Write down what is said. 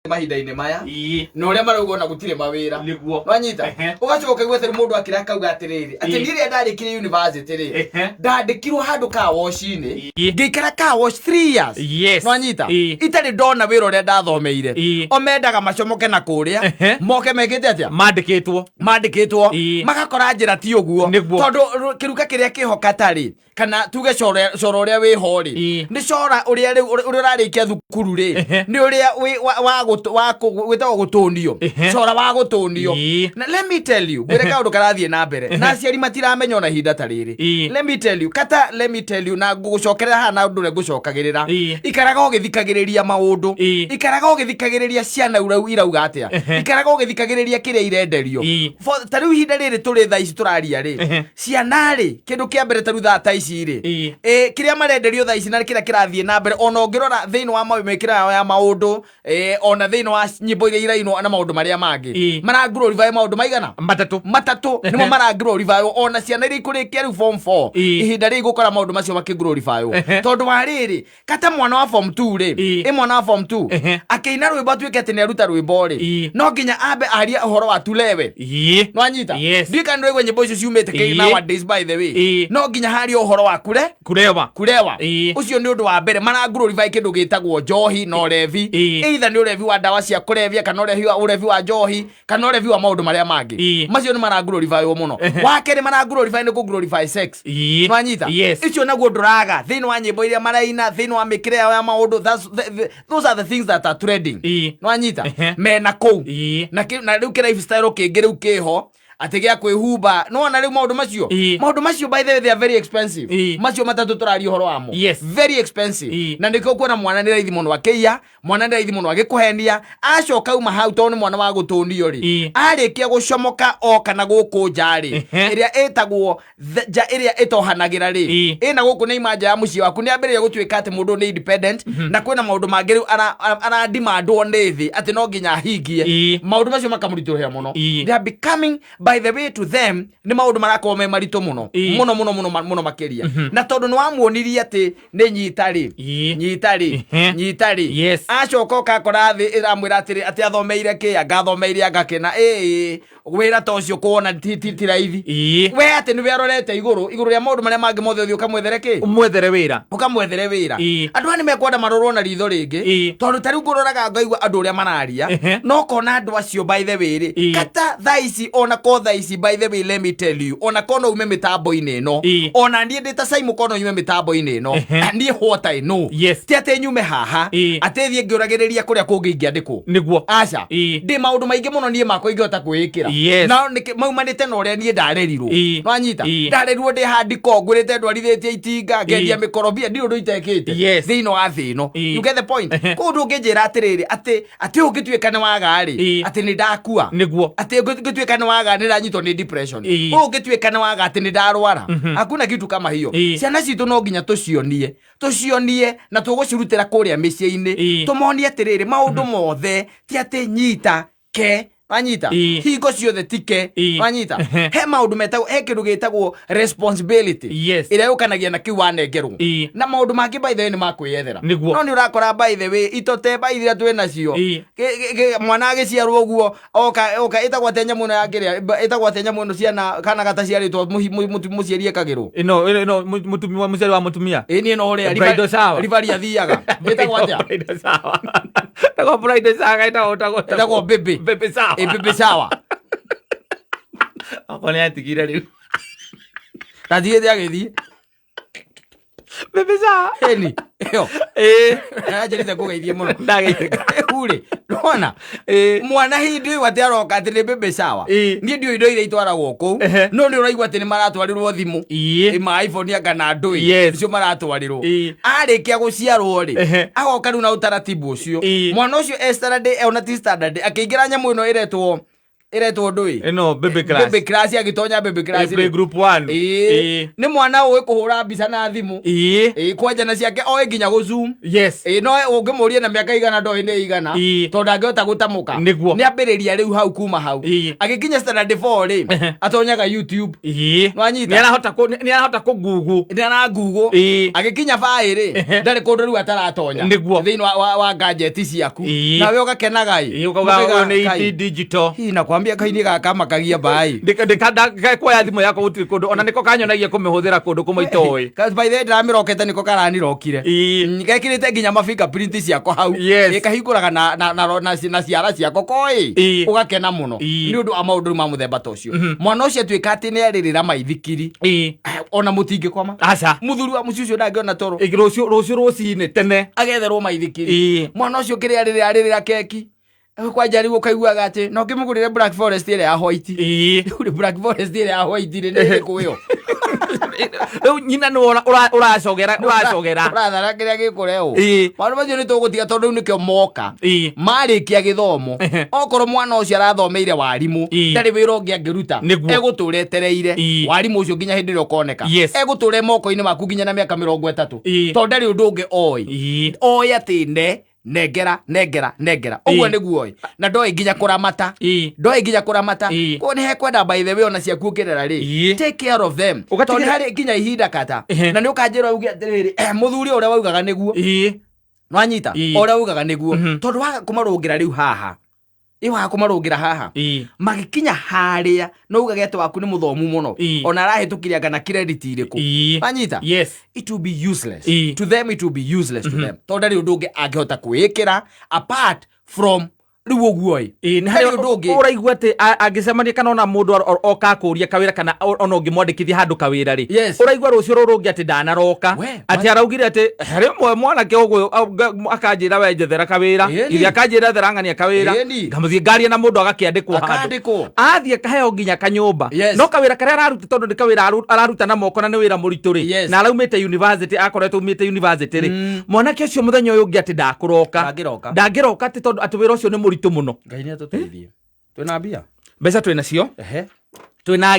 Mahinda-inĩ maya na ũrĩa marauga ona gũtirĩ mawĩra. Nwanyita? Ũgacoka ũkaigua atĩ mũndũ akĩra akauga atĩrĩrĩ, atĩ niĩ rĩrĩa ndarĩkirie university rĩ, ndandĩkirwo handũ car wash-inĩ, ngĩikara car wash 3 years. Nwanyita? Itarĩ ndona wĩra ũrĩa ndathomeire. O mendaga macomoke na kũrĩa, moke mekĩte atĩa? Mandĩkĩtwo. Mandĩkĩtwo. Magakora njĩra ti ũguo. Tondũ kĩruka kĩrĩa kĩho katarĩ kana tuge cora cora ũrĩa wĩho rĩ, nĩ cora ũrĩa rĩu ũrĩa ũrarĩkia thukuru rĩ, nĩ ũrĩa wa wĩtagwo gũtũnio. Cora wa gũtũnio. Na let me tell you, ngwĩre kaũndũ karathiĩ na mbere na aciari matiramenya ona ihinda ta rĩrĩ. Let me tell you, kata, let me tell you, na ngũgũcokerera haha na ũndũ ũrĩa ngũcokagĩrĩra. Ikaraga ũgĩthikagĩrĩria maũndũ. Ikaraga ũgĩthikagĩrĩria ciana irauga atĩa. Ikaraga ũgĩthikagĩrĩria kĩrĩa irenderio. Ta rĩu ihinda rĩrĩ tũrĩ thaa ici tũraria rĩ, ciana rĩ, kĩndũ kĩa mbere ta rĩu thaa ta ici rĩ, kĩrĩa marenderio thaa ici na kĩrĩa kĩrathiĩ na mbere, ona ũngĩrora thĩinĩ wa mĩkĩre yao ya maũndũ, ona thĩinĩ wa nyĩmbo iria irainwo na maũndũ marĩa mangĩ, mara glorify maũndũ maigana? Matatũ. Matatũ nĩmo mara glorify. Ona ciana iria ikũrĩkia rĩu form 4, ihinda rĩu igũkora maũndũ macio makĩ glorify. Tondũ wa rĩrĩ, kata mwana wa form 2 rĩ, ĩ mwana wa form 2 akĩina rwĩmbo, atuĩke atĩ nĩ aruta rwĩmbo rĩ, no nginya ambe arie ũhoro wa tulewe. Nwanyita? Yes. Ndiũĩ kana nĩũraigua nyĩmbo icio ciumĩte kĩ nowadays, by the way. No nginya harie ũhoro wa kure Kurewa. Kurewa. Ũcio nĩ ũndũ wa mbere, mara glorify kĩndũ gĩtagwo njohi na ũrevi. Either nĩ ũrevi wa ndawa cia kũrebia, kana ũrevi wa njohi, kana ũrevi wa maũndũ marĩa mangĩ. Macio nĩ mara glorify mũno. Wa kerĩ mara glorify nĩ kũ glorify sex. Nwanyita? Yes. Icio naguo ndũraga thĩinĩ wa nyĩmbo iria maraina, thĩinĩ wa mĩkĩre yao ya maũndũ. Those are the things that are trending. Nwanyita? Mena kũu. Na rĩu kĩ lifestyle kĩngĩ rĩu kĩho atĩ gĩa kwĩhumba, nĩwona rĩu maũndũ macio? Maũndũ macio, by the way, they are very expensive. Macio matatũ tũraria ũhoro wamo, very expensive. Na nĩkĩo kuona mwana nĩ raithi mũno akĩiya, mwana nĩ raithi mũno agĩkũhenia, acoka uma hau, tondũ nĩ mwana wa gũtũnio rĩ, arĩkia gũcomoka oka na gũkũ nja rĩ, ĩrĩa ĩtagwo nja ĩrĩa ĩtohanagĩra rĩ, ĩna gũkũ nĩ ima nja ya mũciĩ waku, nĩ ambĩrĩria gũtuĩka atĩ mũndũ nĩ independent, na kwĩna maũndũ mangĩ rĩu aradimandwo nĩ thĩ atĩ no nginya ahingie. Maũndũ macio makamũritũhĩra mũno. They are becoming, by the way, to them nĩ maũndũ marakorwo me maritũ mũno, mũno mũno mũno mũno makĩria. Na tondũ nĩ wamuonirie atĩ nĩ nyita rĩ, nyita rĩ, nyita rĩ, acoka ũkakora thĩ ĩramwĩra atĩrĩ, atĩ athomeire kĩ, anga athomeire anga kĩna, ĩĩ wĩra ta ũcio kuona ti raithi. We atĩ nĩwe arorete igũrũ igũrũ rĩa maũndũ marĩa mangĩ mothe, ũthiĩ ũkamwethere kĩ? Ũmwethere wĩra. Ũkamwethere wĩra. Andũ aya nĩ mekwenda marorwo na ritho rĩngĩ. Tondũ ta rĩu ngũroraga ngaigua andũ ũrĩa mararia, no kona andũ acio, by the way rĩ, kata thaa ici, ona ko thaa ici, by the way, let me tell you, ona ko no ume mĩtambo-inĩ ĩno, ona niĩ ndĩ ta Simon, ko no nyume mĩtambo-inĩ ĩno, niĩ what I know, ti atĩ nyume haha atĩ thiĩ ngĩũragĩrĩria kũrĩa kũngĩ ingĩandĩkwo. Aca. Ndĩ maũndũ maingĩ mũno niĩ makwa ingĩhota kwĩĩkĩra. Na maumanĩte na ũrĩa niĩ ndarerirwo. Nwanyita? Ndarerirwo ndĩ handiko, ngũrĩte ndwarithĩtie itinga, ngendia mĩkorobia, ndirĩ ũndũ itekĩte thĩinĩ wa thĩ ĩno. You get the point? Koguo ndũngĩnjĩra atĩrĩrĩ, atĩ ũngĩtuĩka nĩ waga rĩ, atĩ nĩ ndakua. Atĩ ũngĩtuĩka nĩ waga, nĩ ndanyitwo nĩ depression. Ũngĩtuĩka nĩ waga, atĩ nĩ ndarwara. Hakuna kitu kama hiyo. Ciana citũ no nginya tũcionie, tũcionie, na tũgũcirutĩra kũrĩa mĩciĩ-inĩ, tũmonie atĩrĩrĩ, maũndũ mothe ti atĩ nyita ke, wanyita? Hingo ciothe ti ke. Wanyita? He maũndũ metagwo, he kĩndũ gĩtagwo responsibility, ĩrĩa yũkanagia na kĩu wanengerwo. Na maũndũ mangĩ, by the way, nĩ makwĩyethera. No nĩ ũrakora, by the way, itote ba iria twĩ nacio, mwana agĩciarwo ũguo oka oka, ĩtagwo atĩa nyamũ ĩno ya kĩrĩa, ĩtagwo atĩa nyamũ ĩno ciana kana gataciarĩtwo mũciari ekagĩrwo? Ĩno mũtumia, mũciari wa mũtumia. Ĩ niĩ no ũrĩa Bridal shower. Ribari athiaga, ĩtagwo atĩa? Bridal shower. Ĩtagwo bridal shower, ĩtagwo Ĩtagwo baby. Baby shower. Ĩ baby shower. Okorwo nĩ atigire rĩu. Ndatigĩte agĩthiĩ. Baby shower. Ĩni ĩyo. Anjĩrĩte kũgeithie mũno. Ndageithĩka. Rĩu rĩ, nĩwona mwana hĩndĩ ĩyo atĩ aroka atĩ nĩ baby shower, niĩ ndiũĩ indo iria itwaragwo kũu, no nĩ ũraigua atĩ nĩ maratwarĩrwo thimũ. Ma iPhone anga na ndũĩ nĩcio maratwarĩrwo. Arĩkia gũciarwo rĩ, agoka rĩu na ũtaratibu ũcio. Mwana ũcio e standard, ona ti standard, akĩingĩra nyamũ ĩno ĩretwo Ĩretwo ndũĩ? Ĩno baby class. Baby class, agĩtonya baby class play rĩ. group 1. Ĩĩ. Nĩ mwana ũĩ kũhũra mbica na thimũ. Ĩĩ, kwanja na ciake oĩ nginya gũ zoom. Ĩĩ, no ũngĩmũria na mĩaka igana, ndoĩ nĩ igana. Tondũ ndangĩhota gũtamũka. Nĩ ambĩrĩria rĩu hau, kuma hau agĩkinya standard 4 rĩ, atonyaga YouTube. Nĩwanyita? Nĩ arahota kũ google. Nĩ arangugũ. Agĩkinya baĩ rĩ, ndarĩ kũndũ rĩu ataratonya thĩinĩ wa gadget ciaku. Nawe ũgakenaga ĩ. Ĩĩ, ũkauga Ũkauga, ũyũ nĩ Ngai. IT digital. Hihi nakwambia kaini gaka makagia mbaĩ. Ndĩkakuoya thimũ yakwa, gũtirĩ kũndũ ona nĩko kanyonagia kũmĩhũthĩra kũndũ kũmwe itoĩ. By the way, ndĩramĩrokete, nĩko karanirokire. Gekĩrĩte nginya ma fingerprint ciakwa hau. Ĩ, kahingũraga na ciara ciako koĩ. Ũgakena mũno. Nĩ ũndũ wa maũndũ ma mũthemba ta ũcio, mwana ũcio atuĩka atĩ nĩ arĩrĩra maithikiri. Ona mũtingĩkoma. Aca. Mũthuri wa mũciĩ ũcio ndangĩona toro. Ĩ, rũciũ rũcinĩ tene. Agetherwo maithikiri. Mwana ũcio kĩrĩa arĩrĩra arĩrĩra keki kwanja, rĩu ũkaiguaga atĩ no ngĩmũgũrĩre Black Forest ĩrĩa ya white. Rĩu rĩ, Black Forest ĩrĩa ya white rĩ, nĩ ĩrĩkũ ĩyo? Rĩu nyina nĩ ũracogera ũracogera. Ũrathara kĩrĩa gĩkũrehwo. Maũndũ macio nĩ tũgũtiga, tondũ rĩu nĩkĩo moka marĩkia gĩthomo. Okorwo mwana ũcio arathomeire warimũ, ndarĩ wĩra ũngĩ angĩruta. Egũtũra etereire warimũ ũcio nginya hĩndĩ ĩrĩa ũkoneka. Egũtũra moko-inĩ maku nginya na mĩaka 30, tondũ ndarĩ ũndũ ũngĩ oĩ. Oĩ atĩ ne nengera nengera nengera ũguo nĩguo oĩ, na ndoĩ nginya kũramata. Ndoĩ nginya kũramata. Koguo nĩ hekwenda, by the way, ona ciaku ũkĩrera rĩ, take care of them, tondũ nĩ harĩ nginya ihinda kata na nĩ ũkanjĩra uge atĩrĩrĩ, mũthuri ũrĩa waugaga nĩguo. Nwanyita? Ũrĩa ugaga nĩguo. Tondũ waga kũmarũngĩra rĩu haha, ĩ waga kũmarũngĩra haha, magĩkinya harĩa no ugage atĩ waku nĩ mũthomu mũno, ona arahĩtũkire anga na credit irĩkũ. Wanyita? Yes. It will be useless to them, it will be useless to them, tondũ ndarĩ ũndũ ũngĩ angĩhota kwĩĩkĩra apart from rĩu ũguo ĩ. Ĩĩ, nĩ Ndarĩ harĩ ũndũ ũngĩ. Ũraigua atĩ angĩcemania kana ona mũndũ oka akũria kawĩra, kana ona ũngĩmwandĩkithia handũ kawĩra rĩ, ũraigua rũciũ rũrũ rũngĩ atĩ ndanaroka. Atĩ araugire atĩ harĩ ũmwe mwanake ũguo akanjĩra we njethera kawĩra. Ithe akanjĩra ethera ng'ania kawĩra. Ngamũthiĩ ngaria na mũndũ agakĩandĩkwo handũ. Akandĩkwo. Athiĩ akaheo nginya kanyũmba. No kawĩra karĩa araruta, tondũ nĩ kawĩra araruta na moko na nĩ wĩra mũritũ rĩ, na araumĩte university, akoretwo aumĩte university rĩ, mwanake ũcio mũthenya ũyũ ũngĩ atĩ ndakũroka. Ndangĩroka. Ndangĩroka, atĩ tondũ atĩ wĩra ũcio nĩ mũritũ mũno. Ngai nĩ atũteithie. Twĩna mbia. Mbeca twĩ nacio. Ehe. Twĩna